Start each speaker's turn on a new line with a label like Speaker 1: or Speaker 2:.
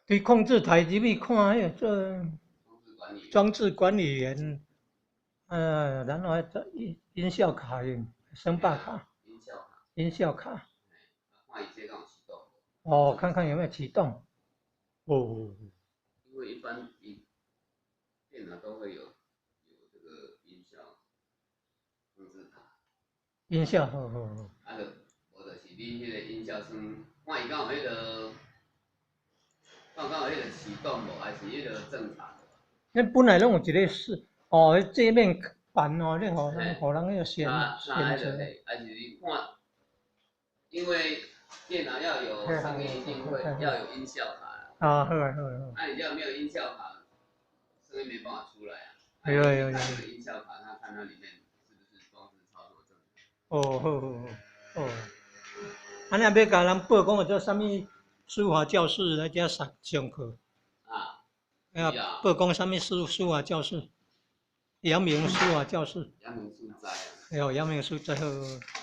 Speaker 1: 佇控制台入去看彼个做
Speaker 2: 裝置管理員。
Speaker 1: 裝置管理員，然後這音效卡用聲霸卡。
Speaker 2: 音效卡。
Speaker 1: 音效卡。
Speaker 2: 看伊這敢有啟動。
Speaker 1: 哦，看看有沒有啟動。哦。
Speaker 2: 因為一般一電腦都會有這個音效控制卡。
Speaker 1: 音效，好好好。
Speaker 2: 啊，就無就是你彼個音效聲，看伊敢有彼個，看敢有彼個啟動無，還是彼個正常的。
Speaker 1: 那本來攏有一个是，哦，這面板哦，你予人予人彼个選選擇。
Speaker 2: 還是你看，因為電腦要有聲音，一定會要有音效卡。
Speaker 1: 啊，好啊，好啊。
Speaker 2: 啊，你這沒有音效卡，聲音沒辦法出來啊。
Speaker 1: 對對對。
Speaker 2: 音效卡，他看它裡面是不是裝置操作正常。
Speaker 1: 哦，好好好，哦。啊，你若欲共人報講做啥物書法教室來遮上上課。
Speaker 2: 啊。
Speaker 1: 啊，報講啥物書法教室，陽明書法教室。
Speaker 2: 陽明書齋啊。
Speaker 1: 哎喲，陽明書齋好。